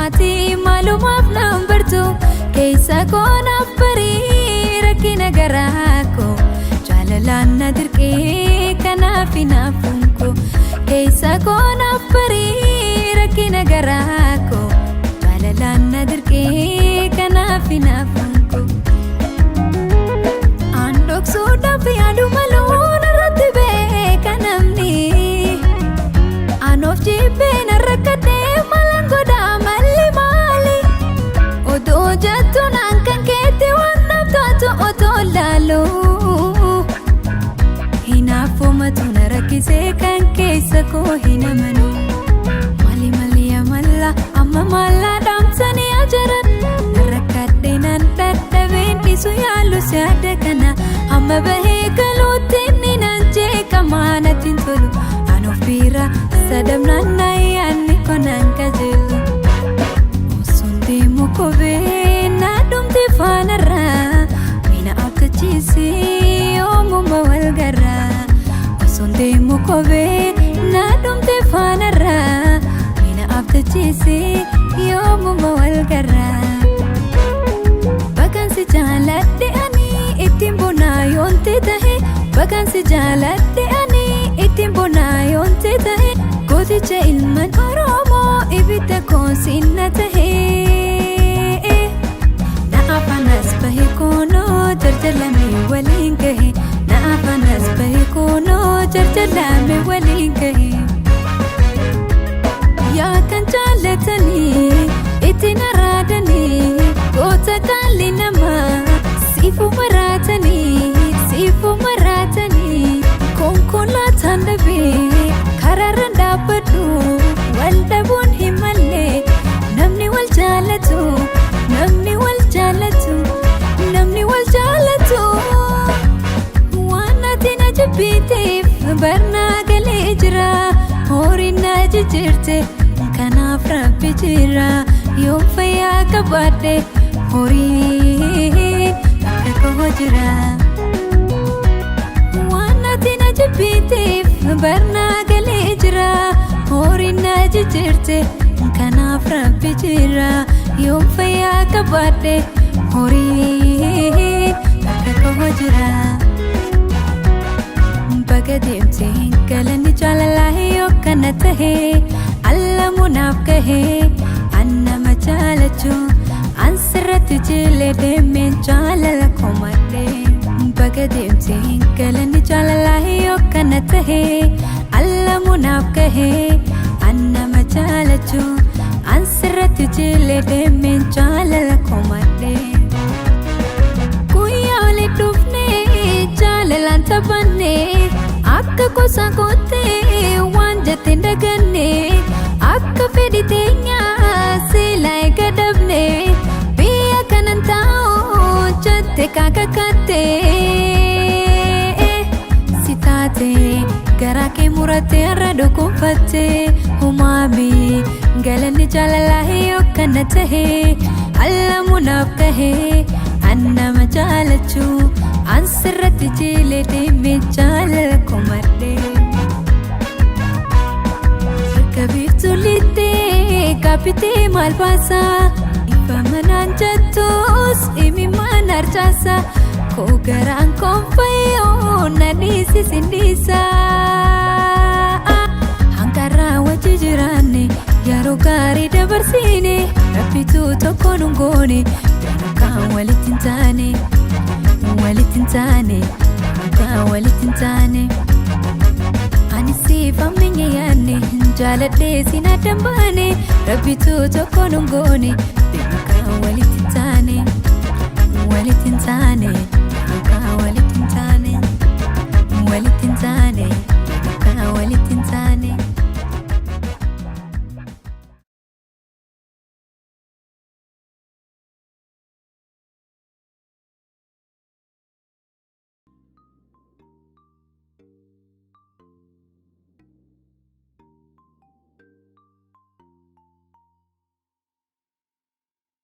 Ati maalumaaf naan bartu keessa koo naaf barii rakkina garaa koo jaalalaan na dirqee kanaaf hinaafuun koo keessa koo naaf barii rakkina garaa koo jaalalaan na dirqee kanaaf hinaafuun koo. Aan dhoksuudhaaf yaadu maluun irratti beeka namni. Aan of jibbee na rakkatee malan godhaa malli maali? Odoo jettu naan kan keetti waan naaf taatu otoo laalu. Hinaafumatu na rakkisee kan keessa koo hin amanu. Mali mali amalla amma mallaa dhaamsanii ajaran. Rakkadhee nan dadhabeen dhiisu yaalu si adda kana. Amma bahee galuutti inni nan jeeqamaa natti hin tolu. An of bira sadamnaan na yaadni konaan qajeelu. Osoon deemu kophee na dhumte faanarraa. Mina abdachiisee yoomuma wal garraa. Osoon deemu kophee na dhumte faanarraa. Mina abdachiisee yoomuma wal garraa. Bagansi jaaladhe ani ittiin bonaa yoonte tahe. Bagansi jaaladhe ani ittiin bonaa yoonte tahe. Gooticha ilman Oromoo ibidda koonsinna tahe. Na afaanas bahe koonoo jarjalame waliin gahe. Na afaanas bahe koonoo jarjalame waliin gahe. Yaa kan jaallatanii ittiin araadanii goota qaalli namaa siifuu maraatanii siifuu maraatanii konkolaataan dhabee karaarraan dhaabbadhu wal dhabuun hin malle namni wal jaalatu namni wal jaalatu namni wal jaalatu. Waan ati na jibbiteef barnaa galee jira horiin na jijjiirte kanaaf rabbi jira yoo fayyaa qabaadhe horiin bakka koo jira. Waan ati na jibbiteef barnaa galee jira horiin na jijjiirte kanaaf rabbi jira yoo fayyaa qabaadhe horiin bakka koo jira. Baga deemtee galanni jaalalaa yoo kana tahe allamuunaaf gahee an nama jaalachuu an sirratti jilee deemeen jaalala komadhe. Baga deemtee galanni jaalalaa yoo kana tahe allamuunaaf gahee an nama jaalachuu an sirratti jilee deemeen jaalala komadhe. Guyyaa waliin dhufnee jaalalaan taphannee akka gosa koottee waan jette hin daganne akka fedhi teenyaa silaa eega dhabne biyya kanan taa'u jette kaakakatte. Si taate garaa kee murattee har'a dhukkubfatte umaami galanni jaalalaa yoo kana tahe allamuunaaf gahee an nama jaalachuu an sirratti jilee deemee jaalala komadhe. Bakka biiftuu lixxee kaappitee maal baasa ifa manaan jettus imimmaan harcaasa koo garaan koonfayyoo na dhiisis hin dhiisa. Hanqarraa wajji jiraanne yeroo gaarii dabarsine rabbitu tokko nun goone kaan walitti hin taane walitti hin taane kaan walitti hin taane. Ani siif amminya yaadne jaaladhee siin addan baane rabbitu tokko nun goone kaan walitti hin taane walitti hin taane kaan walitti hin taane walitti hin taane.